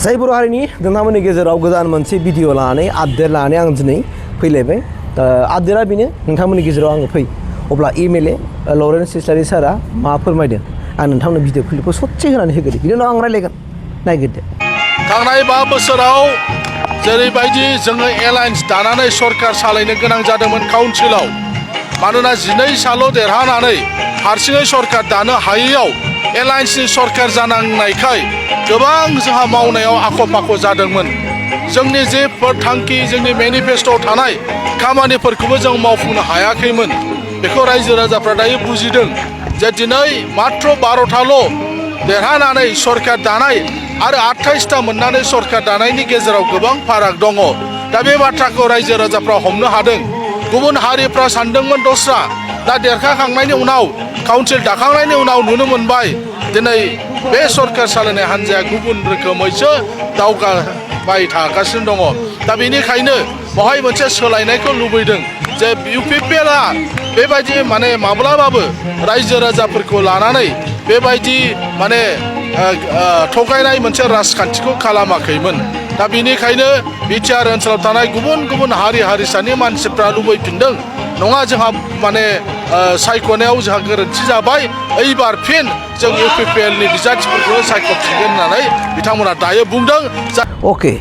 जाय बर' हारिनि नोंथांमोननि गेजेराव गोदान मोनसे भिडिअ लानानै आपडेट लानानै आं दिनै फैलायबाय। आपडेटआ बेनो नोंथांमोननि गेजेराव आङो फै अब्ला एमएलए लरेन्स इस्लारि सारा मा फोरमायदों आं नोंथांनो भिडिअ क्लिपखौ ससे होनानै होगोन बिनि उनाव आं रायलायगोन नायगिरदो। थांनाय 5 बोसोराव जेरैबायदि जोङो एलायन्स दानानै सरकार सालायनो गोनां जादोंमोन काउन्सिलाव, मानोना 12 साल' देरहानानै हारसिङै सरकार दानो हायैयाव एलायन्सनि सरकार जानांनायखाय गोबां जोंहा मावनायाव आख' फाख' जादोंमोन। जोंनि जे थांखि जोंनि मेनिफेस्ट'आव थानाय खामानिफोरखौबो जों मावफुंनो हायाखैमोन। बेखौ रायजो राजाफ्रा दायो बुजिदों जे दिनै मात्र 12थाल' देरहानानै सरकार दानाय आरो 28टा मोननानै सरकार दानायनि गेजेराव गोबां फाराग दङ। दा बे बाथ्राखौ रायजो राजाफ्रा हमनो हादों। गुबुन हारिफ्रा सानदोंमोन दस्रा, दा देरखाखांनायनि उनाव काउन्सिल दाखांनायनि उनाव नुनो मोनबाय दिनै बे सरकार सालायनाय हान्जाया गुबुन रोखोमैसो दावगाबाय थागासिनो दङ। दा बेनिखायनो बेवहाय मोनसे सोलायनायखौ लुबैदों जे इउपिपिएलआ बेबायदि माब्लाबाबो रायजो राजाफोरखौ लानानै बेबायदि थगायनाय मोनसे राजखान्थिखौ खालामाखैमोन। दा बेनिखायनो बिटिआर ओनसोलाव थानाय गुबुन गुबुन हारि हारिसानि मानसिफ्रा लुबैफिनदों नङा जोंहा सायख'नायाव जोंहा गोरोन्थि जाबाय, एबार फिन जों इउपिपिएलनि बिजाथिफोरखौ सायख'फिनगोन होननानै बिथांमोना दायो बुंदों। अके,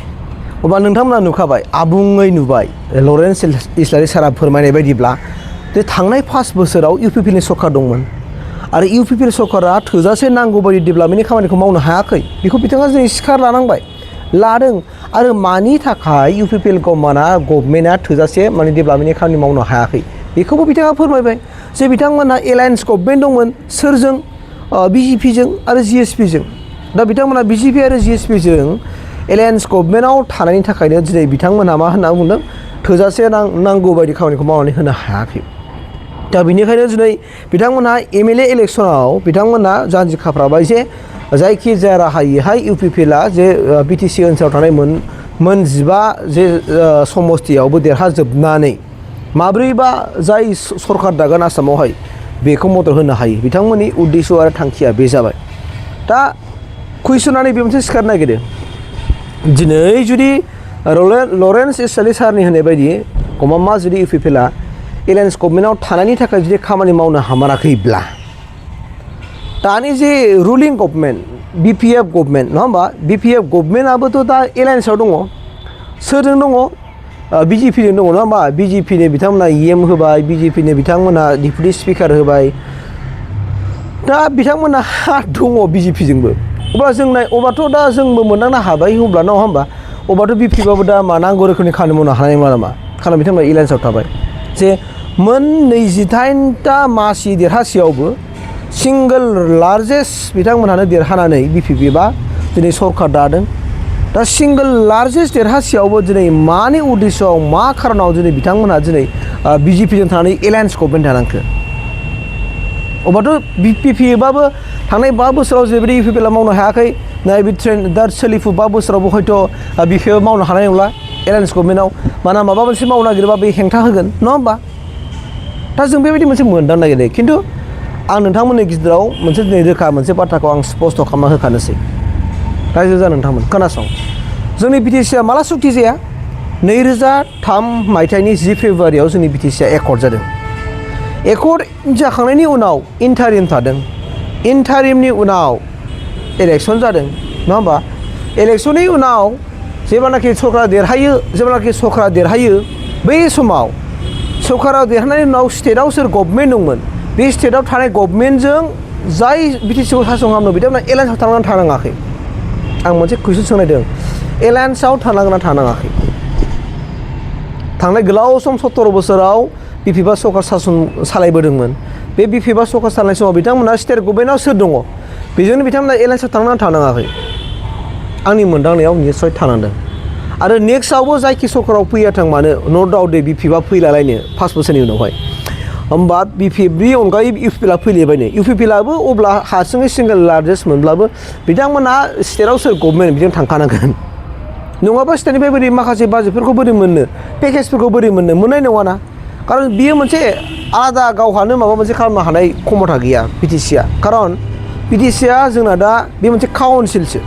अब्ला नोंथांमोना नुखाबाय, आबुङै नुबाय लरेन्स इस्लारि सारा फोरमायनाय बायदिब्ला जे थांनाय 5 बोसोराव इउपिपिएलनि सरकार दंमोन आरो इउपिपिएल सरकारा थोजासे नांगौ बायदि डेभेलपमेन्टनि खामानिखौ मावनो हायाखै। बेखौ बिथाङा दिनै सिखार लादों आरो मानि थाखाय इउपिपिएल गभर्नमेन्टआ थोजासे डेभेलपमेन्टनि खामानि मावनो हायाखै बेखौबो बिथाङा फोरमायबाय जे बिथांमोनहा एलायन्स गभर्नमेन्ट दंमोन सोरजों, बिजेपिजों आरो जिएसपिजों। दा बिथांमोना बिजेपि आरो जिएसपिजों एलायन्स गभर्नमेन्टआव थानायनि थाखायनो दिनै बिथांमोनहा मा होनना बुंदों थोजासे नांगौ बायदि खामानिखौ मावनानै होनो हायाखै। दा बेनिखायनो दिनै बिथांमोनहा एमएलए इलेक्सनाव बिथांमोनहा जानजि खाफ्राबाय जे जायखिजाया राहायैहाय इउपिपिएलआ जे बिटिसि ओनसोलाव थानाय मोन 15 जे समस्तियावबो देरहाजोबनानै माब्रैबा जाय सरकार दागोन आसामावहाय बेखौ मदद होनो हायो। बिथांमोननि उद्देश्य आरो थांखिया बे जाबाय। दा कुइसनानै बे मोनसे सिखारनो नागिरदों, दिनै जुदि लरेन्स इस्लारि सारनि होननाय बायदि गमामा जुदि इउपिपिएलआ एलायन्स गभर्नमेन्टआव थानायनि थाखाय जुदि खामानि मावनो हामाराखैब्ला दानि जे रुलिं गभर्नमेन्ट बिपिएफ गभर्नमेन्ट नङा होमबा, बिपिएफ गभर्नमेन्टआबोथ' दा एलायन्सआव दङ। सोरजों दङ? बिजेपिजों दङ नङा होमबा। बिजेपिनो बिथांमोना इएम होबाय, बिजेपिनो बिथांमोना डिपुटि स्पिकार होबाय। दा बिथांमोना दङ बिजेपिजोंबो। अब्लाथ' दा जोंबो मोनदांनो हाबाय अब्ला नङा होमबा। अब्लाथ' बिपिएफआबो दा नांगौ रोखोमनि खामानि मावनो हानाय नङा नामा, खारन बिथांमोना एलायन्सआव थाबाय। जे मोन 28टा मासि देरहासेयावबो सिंगोल लार्जेस्ट बिथांमोनहानो देरहानानै बिपिएफआ दिनै सरकार दादों। दा सिंगोल लार्जेस्ट देरहासेयावबो दिनै मानि उद्देश्यआव मा खारनाव दिनै बिथांमोनहा दिनै बिजेपिजों थानानै एलायन्स गभर्नमेन्ट दानांखो? अब्लाथ' बिपिएफआबो थांनाय 5 बोसोराव जेरैबायदि इउपिपिएलआ मावनो हायाखै, नैबे दा सोलिफु 5 बोसोरावबो हयथ' बिपिएफआ मावनो हानाय नंला एलायन्स गभर्नमेन्टआव। मानोना माबा मोनसे मावनो नागिरोबा बे हेंथा होगोन नङा होमबा। दा जों बेबायदि मोनसे मोनदांनो नागिरदों। खिन्थु आं नोंथांमोननि गेजेराव मोनसे दिनै रोखा मोनसे बाथ्राखौ आं स्पष्ट खालामना होखानोसै। रायजो जा नोंथांमोन खोनासं, जोंनि बिटिसिआ माला सुक्ति जाया? 2003 मायथाइनि 10 फेब्रुवारियाव जोंनि बिटिसिआ एकर्ड जादों। एकर्ड जाखांनायनि उनाव इन्टारिम थादों। इन्टारिमनि उनाव इलेक्सन जादों नङा होमबा। इलेक्सननि उनाव जेब्लानाखि सरकारा देरहायो बै समाव सरकारा देरहानायनि उनाव स्टेटआव सोर गभर्नमेन्ट दंमोन, बे स्टेटआव थानाय गभर्नमेन्टजों जाय बिटिसिखौ सासन खालामदों बिथांमोना एलायन्सआव थांनानै थानाङाखै। आं मोनसे कुइसन सोंनायदों, एलायन्सआव थानांगोन ना थानाङाखै? थांनाय गोलाव सम 17 बोसोराव बिपिएफआ सरकार सासन सालायबोदोंमोन। बे बिपिएफआ सरकार सालायनाय समाव बिथांमोना स्टेट गभर्नमेन्टआव सोर दङ बेजोंनो बिथांमोना एलायन्सआव थांनानै थानाङाखै। आंनि मोनदांनायाव निस्सय थानांदों। आरो नेक्स्टआवबो जायखि सरकाराव फैयाथों मानो नो डाउट दे बिपिएफआ फैलालायनो 5 बोसोरनि उनावहाय, होमबा बिपिएफनि अनगायै इउपिपिएलआ फैलायबायनो। इउपिपिएलआबो अब्ला हारसिङै सिंगल लार्जेस्ट मोनब्लाबो बिथांमोनहा स्टेटआव सोर गभर्नमेन्ट बिजों थांखानांगोन। नङाबा स्टेटनिफ्राय बोरै माखासे बाजेटफोरखौ बोरै मोननो, पेकेजफोरखौ बोरै मोननाय नङाना। खारन बियो मोनसे आलादा गावहानो माबा मोनसे खालामनो हानाय क्षमता गैया बिटिसिआ। खारन बिटिसिआ जोंना दा बे मोनसे काउन्सिलसो।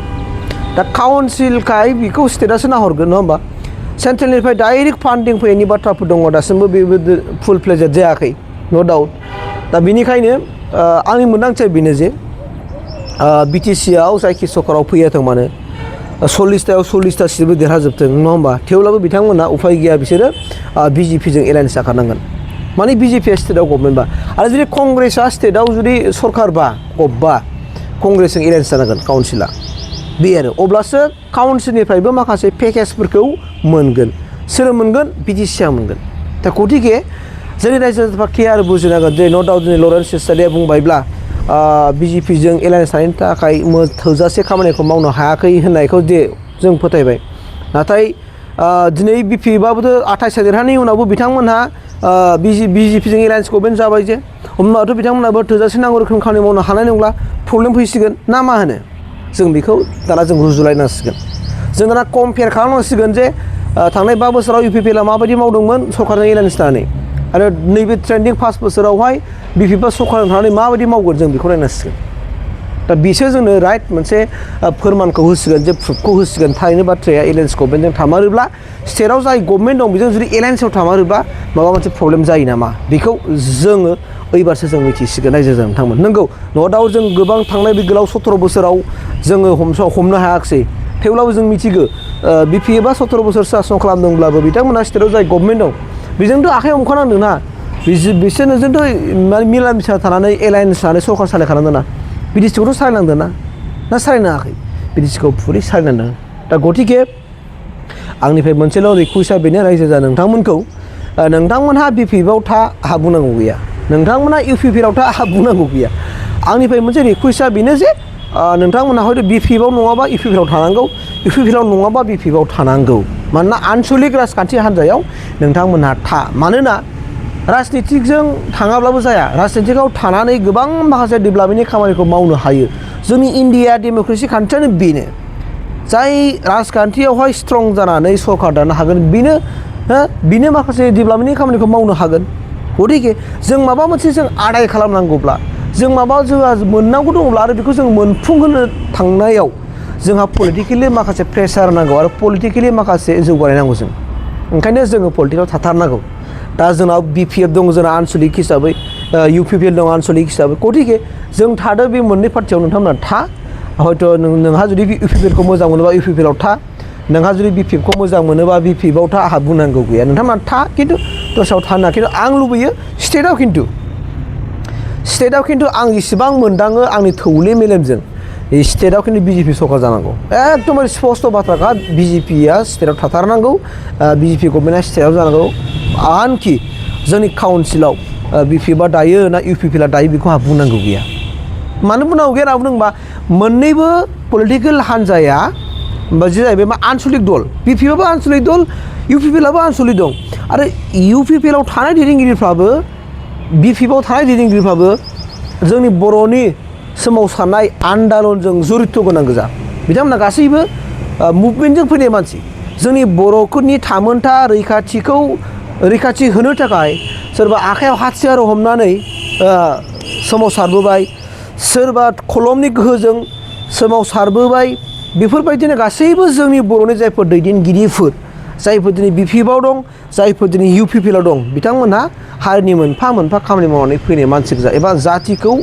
दा काउन्सिलखाय बेखौ स्टेटआसो नाहरगोन नङा होमबा सेन्ट्रेलनिफ्राय डाइरेक्ट फान्डिं फैनायनि बाथ्राफोर दङ दासिमबो बेबो फुल फ्लेजेड जायाखै नो डाउट दा बेनिखायनो आंनि मोन्दांथिया बेनो जे बिटिसिआव जायखि सरकाराव फैयाथों मानो 40टायाव 40टा सिटबो देरहाजोबथों नङा होमबा थेवब्लाबो बिथांमोना उफाय गैया बिसोरो बिजेपिजों एलायन्स जाखानांगोन माने बिजेपिया स्टेटआव गभर्नमेन्टबा आरो जुदि कंग्रेसआ स्टेटआव जुदि सरकारबा अब्बा कंग्रेसजों एलायन्स जानांगोन काउन्सिला बे आरो अब्लासो काउन्सिलनिफ्रायबो माखासे पेकेजफोरखौ मोनगोन सोर मोनगोन बिटिसिआ मोनगोन दा गतिके जोंनि रायजो राजाफ्रा केयार बुजिनांगोन जे न' डाउट दिनै लरेन्स इस्लारिया बुंबायब्ला बिजेपिजों एलायन्स थानायनि थाखाय थोजासे खामानिखौ मावनो हायाखै होननायखौ जे जों फोथायबाय नाथाय दिनै बिपिबाबोथ' 28 देरहानायनि उनावबो बिथांमोनहा बिजेपिजों एलायन्स गभर्नमेन्ट जाबाय जे होमबाथ' बिथांमोनाबो थोजासे नांगौ रोखोम खामानि मावनो हानाय नंला प्रब्लेम फैसिगोन ना मा होनो जों बेखौ दाना जों रुजुलायनांसिगोन जों दाना कम्पेयार खालामनांसिगोन जे थांनाय 5 बोसोराव इउपिपिएलआ माबायदि मावदोंमोन सरकारजों एलायन्स थानानै आरो नैबे ट्रेन्डिं 5 बोसोरावहाय बिपिपा सरकारजों थानानै माबायदि मावगोन जों बेखौ नायनांसिगोन दा बिसोर जोंनो राइट मोनसे फोरमानखौ होसिगोन जे प्रुफखौ होसिगोन थारैनो बाथ्राया एलायन्स गभर्नमेन्टजों थामारोब्ला स्टेटआव जाय गभर्नमेन्ट दं बेजों जुदि एलायन्सआव थामारोब्ला माबा मोनसे प्रब्लेम जायो नामा बेखौ जोङो ओइबारसो जों मिथिसिगोन रायजो राजा नोंथांमोन नंगौ न' डाउट जों गोबां थांनाय बे गोलाव 17 बोसोराव जोङो हमनो हायाखिसै थेवब्लाबो जों मिथिगौ बिपिएफआ 17 बोसोर शासन खालामदोंब्लाबो बिथांमोना स्टेटआव जाय गभर्नमेन्ट दं बेजोंथ' आखाइ हमखानांदोंना बिसोरनोजोंथ' मिला मिसा थानानै एलायन्स थानानै सरकार सालायखानांदों ना बिटिसिखौथ' सालायनांदों ना सालायनाङाखै बिटिसिखौ फुरै सालायनांदों दा गतिके आंनिफ्राय मोनसेल' रिकुवेस्टआ बेनो रायजो राजा नोंथांमोनखौ नोंथांमोनहा बिपिएफआव आहा बुंनांगौ गैया नोंथांमोनहा इउपिपिएलआव आहा बुंनांगौ गैया आंनिफ्राय मोनसे रिकुवेस्टआ बेनो जे नोंथांमोनहा हयथ' बिपिएफआव नङाबा इउपिपिएलआव थानांगौ इउपिपिएलआव नङाबा बिपिएफआव थानांगौ मानोना आन्सलिक राजखान्थि हान्जायाव नोंथांमोनहा मानोना राजनितिकजों थाङाब्लाबो जाया राजनितिकआव थानानै गोबां माखासे डेभेलपमेन्टनि खामानिखौ मावनो हायो जोंनि इन्डिया डेम'क्रेसि खान्थियानो बेनो जाय राजखान्थियावहाय स्ट्रं जानानै सरकार दानो हागोन बेनो माखासे डेभेलपमेन्टनि खामानिखौ मावनो हागोन गतिके जों माबा मोनसे जों आदाय खालामनांगौब्ला जों जोंहा मोननांगौ दङब्ला आरो बेखौ जों मोनफुंहोनो थांनायाव जोंहा पलिटिकेलि माखासे प्रेसार नांगौ आरो पलिटिकेलि माखासे जौगानाय नांगौ जों ओंखायनो जोङो पलिटिक्सआव थाथारनांगौ दा जोंनाव बिपिएफ दं जोंना आन्सलिक हिसाबै इउपिपिएल दं आन्सलिक हिसाबै गतिके जों थादो बे मोननै पार्टियाव नोंथांमोना हयथ' नोंहा जुदि इउपिपिएलखौ मोजां मोनोबा इउपिपिएलआव नोंहा जुदि बिपिएफखौ मोजां मोनोबा बिपिएफआव आहा बुंनांगौ गैया नोंथांमोना खिन्थु दस्रायाव थानो खिन्थु आं लुबैयो स्टेटआव खिन्थु आं इसेबां मोनदाङो आंनि थौले मेलेमजों स्टेटआव खिन्थु बिजेपि सरकार जानांगौ एकदमबारे स्पस्ट बाथ्राखा बिजेपिया स्टेटआव थाथारनांगौ बिजेपि गभर्नमेन्टआ स्टेटआव जानांगौ आनखि जोंनि काउन्सिलाव बिपिएफआ दायो ना इउपिपिएलआ दायो बेखौ आंहा बुंनांगौ गैया मानो बुंनांगौ गैया होनना बुंदोंबा मोननैबो पलिटिकेल हान्जाया जाहैबाय मा आन्सलिक दल बिपिएफआबो आन्सलिक दल इउपिपिएलआबो आन्सलिक दं आरो इउपिपिएलआव थानाय दैदेनगिरिफ्राबो बिपिएफआव थानाय दैदेनगिरिफ्राबो जोंनि बर'नि सोमावसारनाय आन्दालनजों जरित गोनां गोजा बिथांमोना गासैबो मुभमेन्टजों फैनाय मानसि जोंनि बर'फोरनि थामोनथा रैखाथि होनो थाखाय सोरबा आखायाव हाथियार हमनानै सोमावसारबोबाय सोरबा खलमनि गोहोजों सोमावसारबोबाय बेफोरबायदिनो गासैबो जोंनि बर'नि जायफोर दैदेनगिरिफोर जायफोर दिनै बिपिएफआव दं जायफोर दिनै इउपिपिएलआव दं बिथांमोनहा हारिनि मोनफा मोनफा खामानि मावनानै फैनाय मानसि गोजा एबा जातिखौ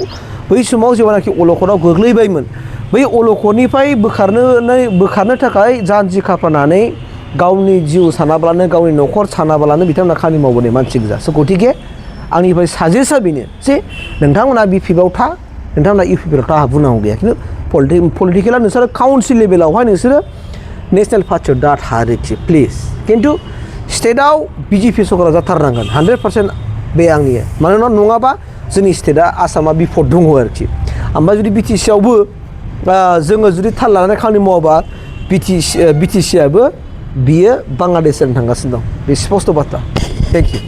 बै समाव जेब्लानाखि अलखदाव गोग्लैबायमोन बै अलखदनिफ्राय बोखारनो थाखाय जानजि खाफ्रानानै गावनि जिउ सानाब्लानो गावनि न'खर सानाब्लानो बिथांमोना खामानि मावबोनाय मानसि गोजा गतिके आंनिफ्राय साजेस्टआ बेनो जे नोंथांमोना बिपिएफआव नोंथांमोना इउपिपिएलआव आंहा बुंनांगौ गैया खिन्थु पलिटिकेला नोंसोरो काउन्सिल लेभेलावहाय नोंसोरो नेसनेल पार्टियाव दा थारोखि प्लिज खिन्थु स्टेटआव बिजेपि सरकारा जाथारनांगोन 100% बे आंनि मानोना नङाबा जोंनि स्टेटआ आसामा बिफद दङ आरोखि ओमफ्राय जुदि बिटिसिआवबो जोङो जुदि थाल लानानै खामानि मावाबा बिटिसिआबो बियो बांलादेशजों थांगासिनो दं बे स्पस्ट बाथ्रा थेंक इउ